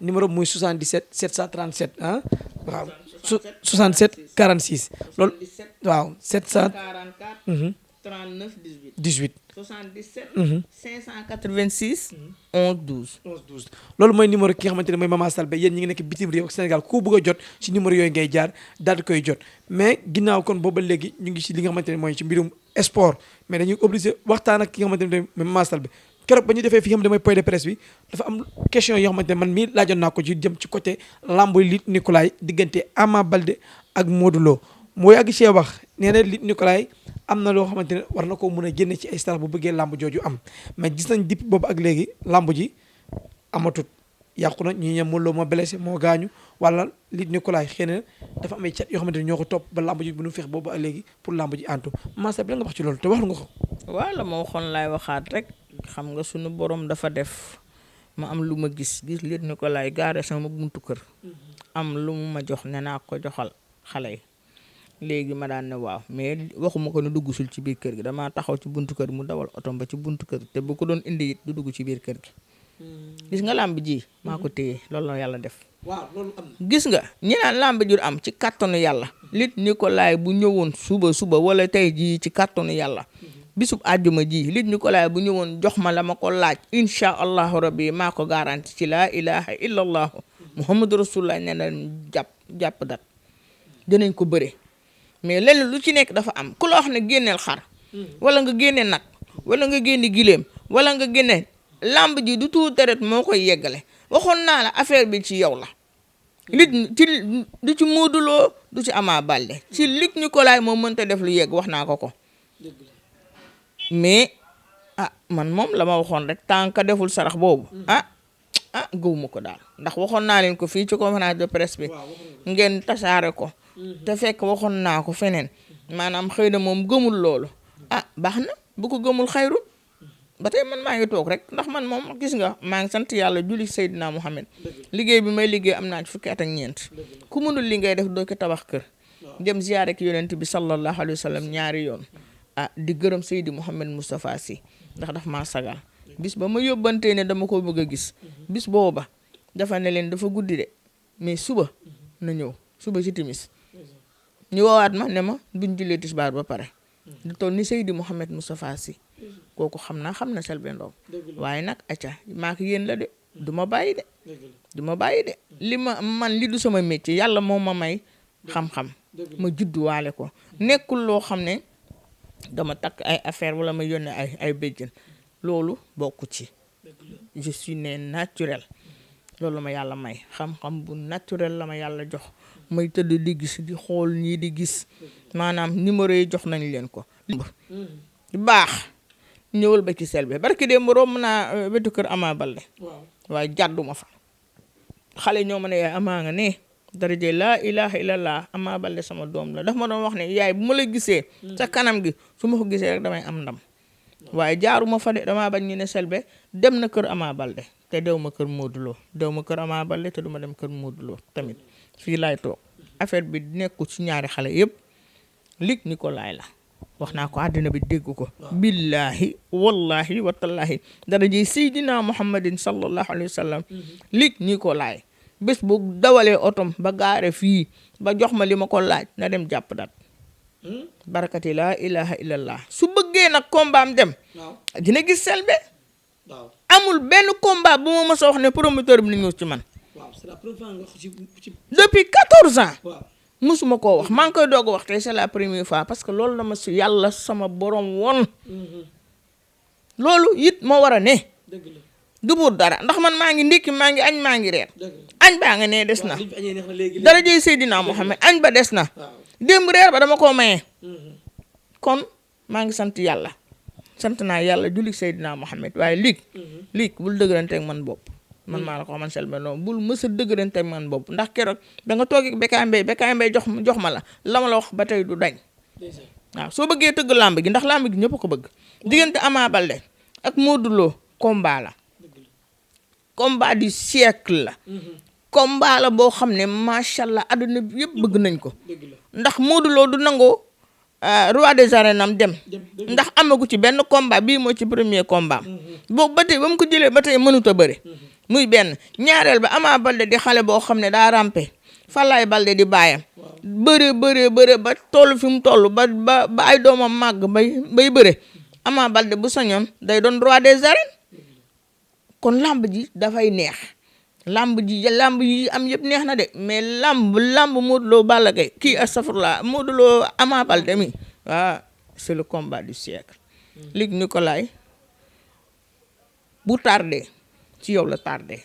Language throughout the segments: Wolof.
numéro bi muy 77 737 ah waaw 67 46 loolu waaw 700 44 39 18 18 77 586 11 12 11 12 loolu mooy numéro ki nga xamante ne mooy Mama Selbé yéen ñi ngi nekk bitim réew ak Sénégal ku bëgg a jot ci numéro yooyu ngay jaar daal di koy jot mais ginnaaw kon booba léegi ñu ngi ci li nga xamante ne mooy ci mbirum sport mais dañuy obligé waxtaan ak ki nga xamante ne mooy Mama Selbé keroog ba ñu defee fi nga xamante ne mooy point de presse bi dafa am question yoo xamante ne man mii laajoon naa ko ci jëm ci côté lambu Luc Nicolaï diggante Ama Baldé ak Modou Lo mooy àgg cee wax nee na Luc Nicolaï am na loo xamante ne war na koo mën a génne ci ay star bu bëggee lamb jooju am mais gis nañ depuis boobu ak léegi lamb ji amatut yàqu na ñi ñam Modou Lo moo blessé moo gaañu wala Luc Nicolaï xëy na dafa am ay cat yoo xamante ne ñoo ko topp ba lamb ji bu ñu feex boobu ak léegi pour lamb ji antu Mama Selbé la nga wax ci loolu te wax nga ko waaw la ma waxoon laay waxaat rek xam nga sunu borom dafa def ma am lu ma gis Luc Nicolaï gaare sama buntu kër am lu mu ma jox ne naa ko joxal xale yi léegi ma daan ne waaw mais waxuma ko ne duggusul ci biir kër gi damaa taxaw ci buntu kër mu dawal otom ba ci buntu kër te bu ko doon indi it du dugg ci biir kër gi gis nga làmb ji maa ko téye loolu la yàlla def waaw loolu am na gis nga ñi naan làmb ji du am ci kàttanu yàlla Luc Nicolaï bu ñëwoon suba wala tey jii ci kàttanu yàlla bisub àjjuma ji Luc Nicolaï bu ñëwoon jox ma la ma ko laaj insha allahu rabbi maa ko garanti ci laa ilaha illa allahu muhammadu rasulullah nee na jàpp dat dinañ ko bëre mais lenn lu ci nekk dafa am ku la wax ne génneel xar wala nga génne nag wala nga génne giléem wala nga génne lamb ji du tuur deret moo koy yeggale waxoon naa la affaire bi ci yow la du ci Modou Lo du ci Ama Baldé ci Luc Nicolaï moo mënta def lu yegg wax naa ko mais man moom la ma waxoon rek tant que deful sarax boobu gëwuma ko daal ndax waxoon naa leen ko fii ci conférence de presse bi ngeen tasaare ko te fekk waxoon naa ko feneen maanaam xëy na moom gëmul loolu baax na bu ko gëmul xayru ba tey man maa ngi toog rek ndax man moom gis nga maa ngi sant yàlla julli Seydina Muhammad liggéey bi may liggéey am naa ci fukki at ak ñeent ku mënul li ngay def doo ko tabax kër dem ziyaare ak yonent bi sallallahu alayhi wa sallam ñaari yoon di gërëm Seydi Mouhamed Moustapha Sy ndax daf maa sagal bis ba ma yóbbantee ne dama ko bëgg a gis bis booba dafa ne leen dafa guddi de mais suba na ñëw suba ci timis ñu woowaat ma ne ma buñ jullee tisbaar ba pare di toll ni Seydi Mouhamed Moustapha Sy kooku xam na Selbé Ndom waaye nag acca maak yéen la de du ma bàyyi de li man li du sama métier yàlla moo ma may xam-xam ma judduwaale ko nekkul loo xam ne dama takk ay affaire wala ma yónnee ay béjjën loolu bokku ci je suis né naturel loolu ma yàlla may xam-xam bu naturel la ma yàlla jox may tëdd di gis di xool ñii di gis maanaam numéro yi jox nañ leen ko baax ñëwal ba ci Selbé barki dem romb naa wetu kër Ama Baldé waaye jàdduma fa xale ñoo ma ne yaay Ama nga ne daraje laa ilaha illallah Ama Baldé sama doom la daf ma doon wax ne yaay bu ma la gisee sa kanam gi su ma ko gisee rek damay am ndam waaye jaaruma fa de damaa bañ ñu ne Selbé dem na kër Ama Baldé te dew ma kër Modou Lo dew ma kër Ama Baldé te duma dem kër Modou Lo tamit fii laay toog affaire bi nekku ci ñaari xale yëpp Luc Nicolaï la wax naa ko àddina bi dégg ko billahi wallahi watallaahi daraje Seydina Muhammadin sallallahu alayhi wa sallam Luc Nicolaï bés bu dawalee otom ba gaare fii ba jox ma li ma ko laaj na dem jàpp dat barakati laa ilaha illallah su bëggee nag combat am dem dina gis Selbé amul benn combat bu ma mës a wax ne promoteur bi ni ñëw ci man depuis 14 ans musuma koo wax maa ngi koy doog a wax tey c'est la première fois parce que loolu la ma si yàlla sama borom woon loolu it moo war a ne du buur dara ndax man maa ngi ndékki maa ngi añ maa ngi reer añ baa nga ne des na darajey Seydina Muhammad añ ba des na démb reer ba dama koo maye kon maa ngi sant yàlla sant naa yàlla julli Seydina Muhammad waaye Luc bul dëgëranteeg man bopp man maa la ko xamal Selbé Ndom bul mës a dëgëranteeg man bopp ndax keroog da nga toog Bécaye Mbaye jox ma la ma la wax ba tey du dañ waaw soo bëggee tëgg làmb gi ndax làmb gi ñëpp ko bëgg diggante Ama Baldé ak Modou Lo combat la combat du siècle la combat la boo xam ne macha allah adduna bi yëpp bëgg nañ ko ndax Modou Lo du nangoo roi des arènes am dem ndax amagu ci benn combat bii moo ci premier combat boobu ba tey ba mu ko jëlee ba tey mënut a bëre muy benn ñaareel ba Ama Baldé di xale boo xam ne daa rampe Falaye Baldé di baayam bëre ba toll fi mu toll ba ay doomam màgg bay bëre Ama Baldé bu sañoon day doon roi des arènes kon lamb ji dafay neex lamb yi am yëpp neex na de mais lamb Modou Lo Balla Gaye kii astafurlah Modou Lo Ama Baldé mi c'est le combat du siècle Luc Nicolaï bu tardé ci yow la tardé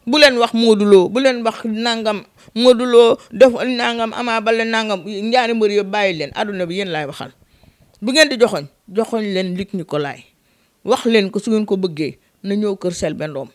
bu leen wax Modou Lo bu leen wax nangam Modou Lo def nangam Ama Baldé nangam ñaari mbër yëpp bàyyi leen adduna bi yéen laay waxal bu ngeen di joxoñ leen Luc Nicolaï wax leen ko su ngeen ko bëggee na ñëw kër Selbé Ndom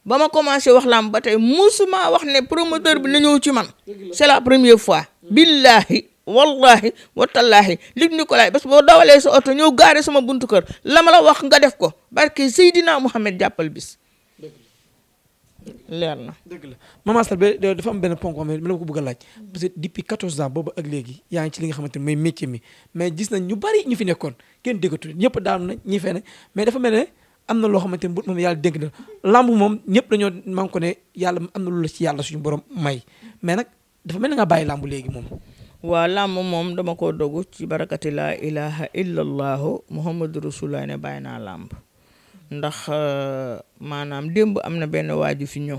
ba ma commencé wax lamb ba tey musuma wax ne promoteur bi na ñëw ci man c'est la première fois billahi wallahi watallaahi Luc Nicolaï parce que boo dawalee sa oto ñëw gaare sama buntu kër la ma la wax nga def ko barke Seydina Mouhamed jàppal bis leer na. dëgg la Mama Selbé dafa am benn ponk xam ne ma la ko bëgg a laaj parce que depuis 14 ans boobu ak léegi yaa ngi ci li nga xamante ne mooy métier mi mais gis nañ ñu bari ñu fi nekkoon kenn déggatu ñëpp daanu na ñi fee ne mais dafa mel ne am na loo xamante ne bu moom yàlla dénk na lamb moom ñëpp dañoo man ko ne yàlla am na lu la ci yàlla suñu borom may mais nag dafa mel ne nga bàyyi lamb léegi moom. waa lamb moom dama ko dogu ci barakati laa ilaha illallahu muhammadu rasulullah ne bàyyi naa lamb ndax maanaam démb am na benn waaju fi ñëw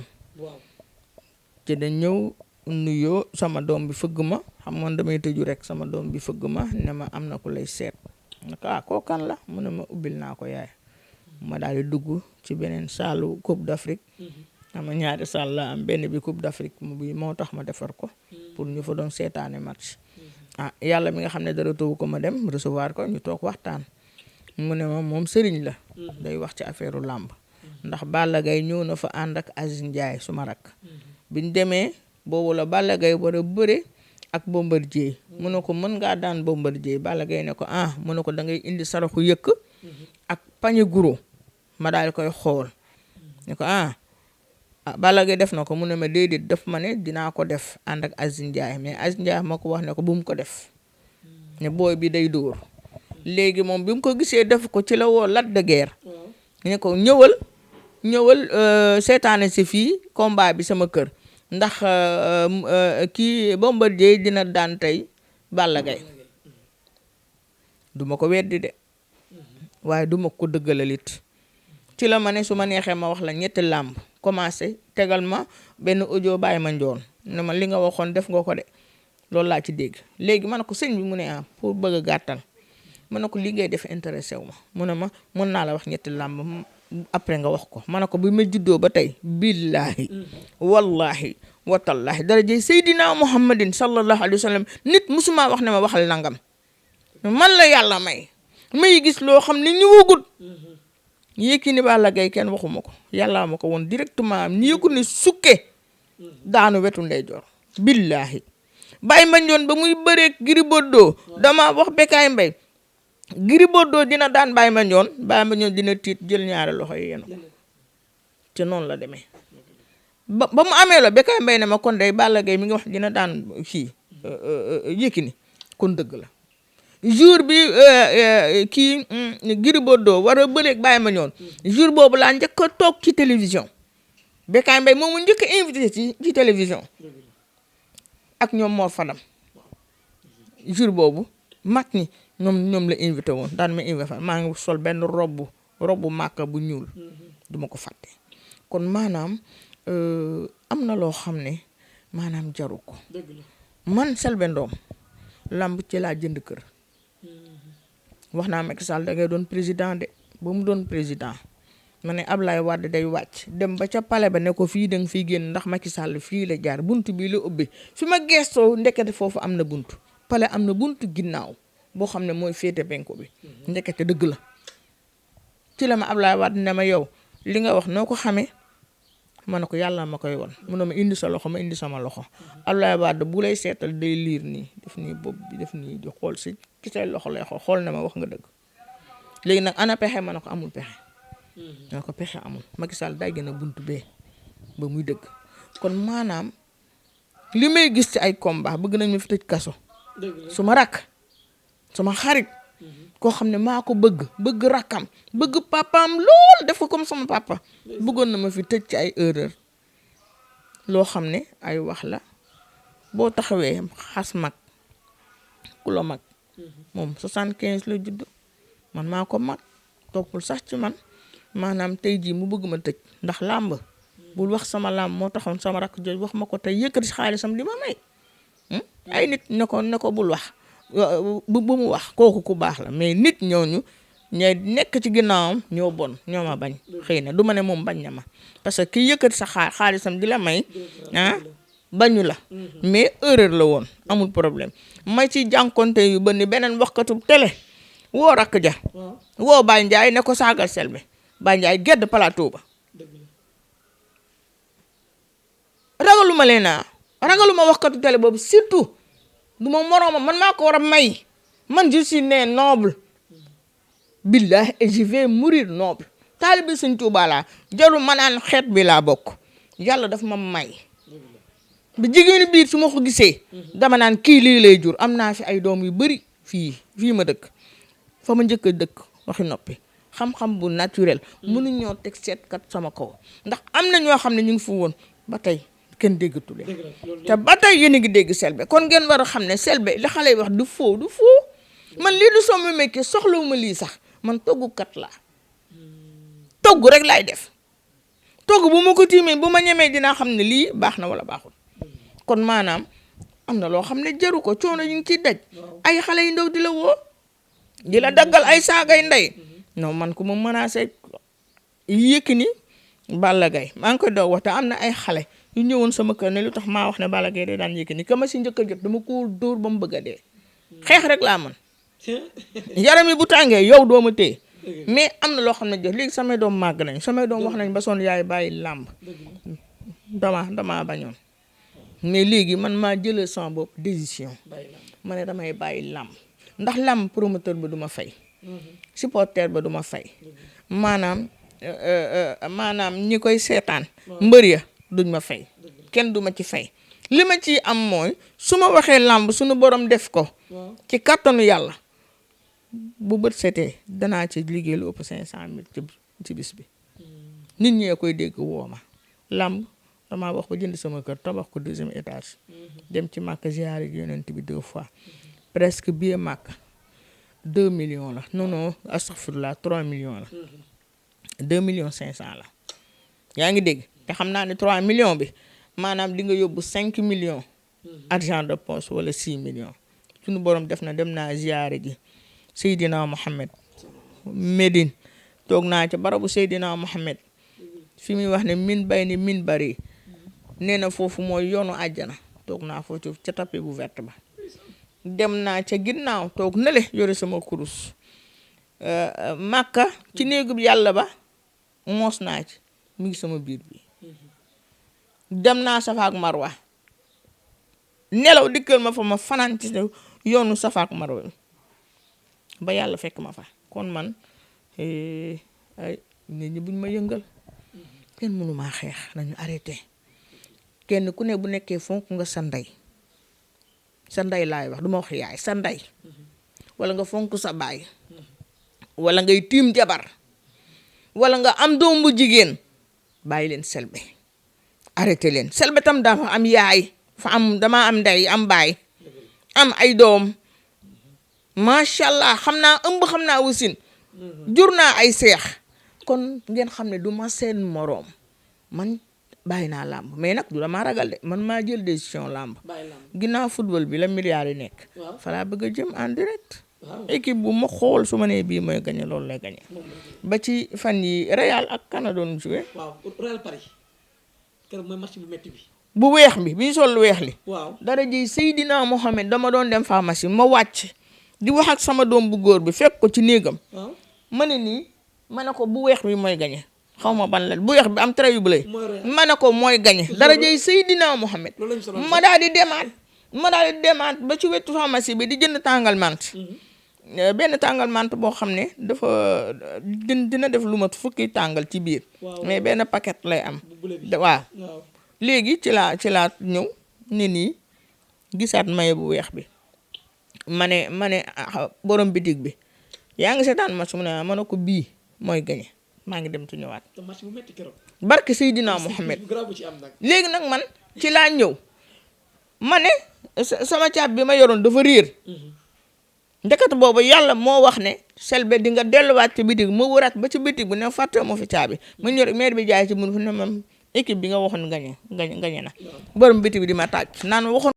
te da ñëw nuyoo sama doom bi fëgg ma xam ngoon damay tëju rek sama doom bi fëgg ma ne ma am na ku lay seet naka koo kan la mu ne ma ubbil naa ko yaay ma daal di dugg ci beneen saalu Coupe d'Afrique ama ñaari saal la am benn bi Coupe d'Afrique bi moo tax ma defar ko pour ñu fa doon seetaane match yàlla mi nga xam ne dara tëwu ko ma dem recevoir ko ñu toog waxtaan mu ne ma moom sëriñ la day wax ci affaire u làmb ndax Balla Gaye ñëw na fa ànd ak Aziz Ndiaye suma rakk biñ demee boobu la Balla Gaye war a bëre ak Bombardier mu ne ko mën ngaa daan Bombardier Balla Gaye ne ko mu ne ko da ngay indi saraxu yëkk ak pañe guro ma daal koy xool ne ko Balla Gaye def na ko mu ne ma déedéet def ma ne dinaa ko def ànd ak Aziz Ndiaye mais Aziz Ndiaye ma ko wax ne ko bu mu ko def ne booy bi day dóor léegi moom bi mu ko gisee def ko ci la woo Lac de Guiers ne ko ñëwal seetaane si fii combat bi sama kër ndax kii Bombardier dina daan tey Balla Gaye duma ko weddi de waaye duma ko dëggalalit ci la ma ne su ma neexee ma wax la ñetti làmb commencé tegal ma benn audio bàyyi ma njoon ne ma li nga waxoon def nga ko de loolu laa ci dégg léegi ma ne ko sëñ bi mu ne pour bëgg a gàttal ma ne ko li ngay def intéressé wu ma mu ne ma mën naa la wax ñetti làmb après nga wax ko ma ne ko bi ma juddoo ba tey billaahi wallahi watallaahi daraje Seydina Muhammadin sallallahu alayhi wa sallam nit musuma wax ne ma waxal nangam man la yàlla may gis loo xam ne ñu wugut Yékini Balla Gaye kenn waxuma ko yàlla ma ko woon directement am nii ko ne sukke daanu wetu ndeyjoor billaahi bàyyi ma ñoon ba muy bëreeg Gris Bordeaux dama wax Bécaye Mbaye Gris Bordeaux dina daan bàyyi ma ñoon dina tiit jël ñaari loxo yi yenu te noonu la demee ba mu amee la Bécaye Mbaye ne ma kon day Balla Gaye mi ngi wax dina daan kii Yékini kon dëgg la jour bi kii Gris Bordeaux war a bëreeg bàyyi ma ñoon jour boobu laa njëkk a toog ci télévision Bécaye Mbaye moom mu njëkk a invité ci télévision ak ñoom Mor Fadam jour boobu mag ñi ñoom la invité woon daan ma invité maa ngi sol benn robbu màkka bu ñuul duma ko fàtte kon maanaam am na loo xam ne maanaam jaru ko man Selbé Ndom lamb ci laa jënd kër wax naa Macky Sall da ngay doon président de ba mu doon président ma ne Ablaye Wade day wàcc dem ba ca palais ba ne ko fii danga fiy génn ndax Macky Sall fii la jaar bunt bii la ubbi fi ma gestoo ndekete foofu am na bunt palais am na bunt ginnaaw boo xam ne mooy féete penku bi ndekete dëgg la ci la ma Ablaye Wade ne ma yow li nga wax noo ko xamee ma ne ko yàlla ma koy won mu ne ma indi sa loxo ma indi sama loxo Ablaye Wade bu lay seetal day liir nii def nii bopp bi def nii di xool si ci say loxo lay xool na ma wax nga dëgg léegi nag ana pexe ma ne ko amul pexe ma ne ko pexe amul Macky Sall day gën a buntu bee ba muy dëgg kon maanaam li may gis ci ay combat bëgg nañ ma fi tëj kaso su ma rakk sama xarit koo xam ne maa ko bëgg rakkam bëgg papaam lool def ko comme sama papa bëggoon na ma fi tëj ci ay erreur loo xam ne ay wax la boo taxawee xas mag ku la mag moom 75 la judd man maa ko mag toppul sax ci man maanaam tey jii mu bëgg ma tëj ndax làmb bul wax sama làmb moo taxoon sama rakk jooju wax ma ko tey yëkkati xaalisam di ma may ay nit ne ko bul wax bu mu wax kooku ku baax la mais nit ñooñu ñooy nekk ci ginnaawam ñoo bon ñoo ma bañ xëy na du ma ne moom bañ na ma parce que ki yëkkati sa xaalisam di la may bañu la mais erreur la woon amul problème may ci jànkonte yu ba ni beneen waxkatu télé woo rakk ja woo Baye Ndiaye ne ko saagal Selbé Baye Ndiaye gedd plateau ba ragaluma leen ragaluma waxkatu télé boobu surtout du ma morooma man maa ko war a may man je suis né noble billahi et je vais mourir noble taalibe Sëñ Tuubaa laa jarul ma naan xeet bi laa bokk yàlla daf ma may bi jigéenu biir su ma ko gisee dama naan kii lii lay jur am naa fi ay doom yu bari fii ma dëkk fa ma njëkk a dëkk waxi noppi xam-xam bu naturel mënuñoo teg seetkat sama kaw ndax am na ñoo xam ne ñu ngi fu woon ba tey kenn déggatu leen te ba tey yéen a ngi dégg Selbé kon ngeen war a xam ne Selbé li xale yi wax du faux man lii du sama métier soxlawuma lii sax man toggukat laa togg rek laay def togg bu ma ko tiimee bu ma ñemee dinaa xam ne lii baax na wala baaxul kon maanaam am na loo xam ne jaru ko coono ñu ngi ciy daj ay xale yu ndaw di la woo di la daggal ay saagay ndey non man ku ma menacé Yékini Balla Gaye maa ngi koy doog wax te am na ay xale yu ñëwoon sama kër ne lu tax maa wax ne Balla Gaye day daan Yékini ka ma si njëkk a jot dama ko dóor ba mu bëgg a dee xeex rek laa mën yaram yi bu tàngee yow doo ma téye mais am na loo xam ne jot léegi samay doom màgg nañ samay doom wax nañ ba son yaay bàyyi làmb damaa bañoon mais léegi man maa jëlee sama bopp décision ma ne damay bàyyi làmb ndax làmb promoteur ba du ma fay supporter ba du ma fay maanaam ñi koy seetaan mbër ya duñ ma fay kenn du ma ci fay li ma ci am mooy su ma waxee làmb suñu borom def ko ci kattanu yàlla bu bët setee danaa ci liggéey lu ëpp 500,000 ci bis bi nit ñee koy dégg woo ma làmb damaa wax ba jënd sama kër tabax ko 2e étage dem ci màkk ziyaare gi yonent bi 2 fois presque billet màkk 2 millions la non astaghfirullah 3 millions la 2,5 millions la yaa ngi dégg te xam naa ne 3 millions bi maanaam di nga yóbbu 5 millions argent de poche wala 6 millions suñu borom def na dem naa ziyaare ji Seydina Mohamed Médine toog naa ca barabu Seydina Mohamed fi muy wax ne min bay ni min bari nee na foofu mooy yoonu àjjana toog naa foofu ca tapis bu verte ba dem naa ca ginnaaw toog nale yore sama kurus Makka ci néegub yàlla ba moos naa ci mi ngi sama biir bi dem naa Safa ak Marwa nelaw dikkal ma fa ma fanaan ci yoonu Safa ak Marwa ba yàlla fekk ma fa kon man ay nit ñi buñ ma yëngal kenn mënu maa xeex nañu arrêté kenn ku ne bu nekkee fonk nga sa ndey laay wax duma wax yaay sa ndey wala nga fonk sa baay wala ngay tiim jabar wala nga am doom bu jigéen bàyyi leen Selbé arrêté leen Selbé tam dafa am yaay dama am ndey am baay am ay doom macha allah xam naa ëmb xam naa wasin jur naa ay seex kon ngeen xam ne du ma seen moroom man bàyyi naa làmb mais nag du dama ragal de man maa jël décision làmb ginnaaw football bi la milliards yi nekk falaa bëgg a jëm en direct équipe bu ma xool su ma nee bii mooy gagné loolu lay gagné ba ci fan yi Real ak Kana doon joué Real Paris keroog mooy match bu metti bi bu weex bi ñu sol lu weex li dara ji Seydina Mohamed dama doon dem pharmacie ma wàcc di wax ak sama doom bu góor bi fekk ko ci néegam ma ne nii ma ne ko bu weex bi mooy gagné xaw ma ban la bu weex bi am trait yu bleu ma ne ko mooy gagné dara jëy Seydina Mohamed ma daal di demaat ba ci wetu pharmacie bi di jënd tàngal mant benn tàngal mant boo xam ne dafa dina def lu mat fukki tàngal ci biir mais benn paquet lay am waaw léegi ci laa ñëw ne nii gisaat maye bu weex bi ma ne borom bitig bi yaa ngi seetaan match mu ne ma ne ko bii mooy gagné maa ngi dem tu ñëwaat. te match bu metti keroog. barke Seydina Mohamed. léegi nag man ci laa ñëw ma ne sama caab bi ma yoroon dafa réer. ndekete boobu yàlla moo wax ne Selbé di nga delluwaat ci bitig ma wëraat ba ci bitig bi ne fàtte moo fi caabi ma ñëw maire bi jaay ci mun fu ne mam équipe bi nga waxoon gañe na borom bitig bi di ma tàcc naan waxoon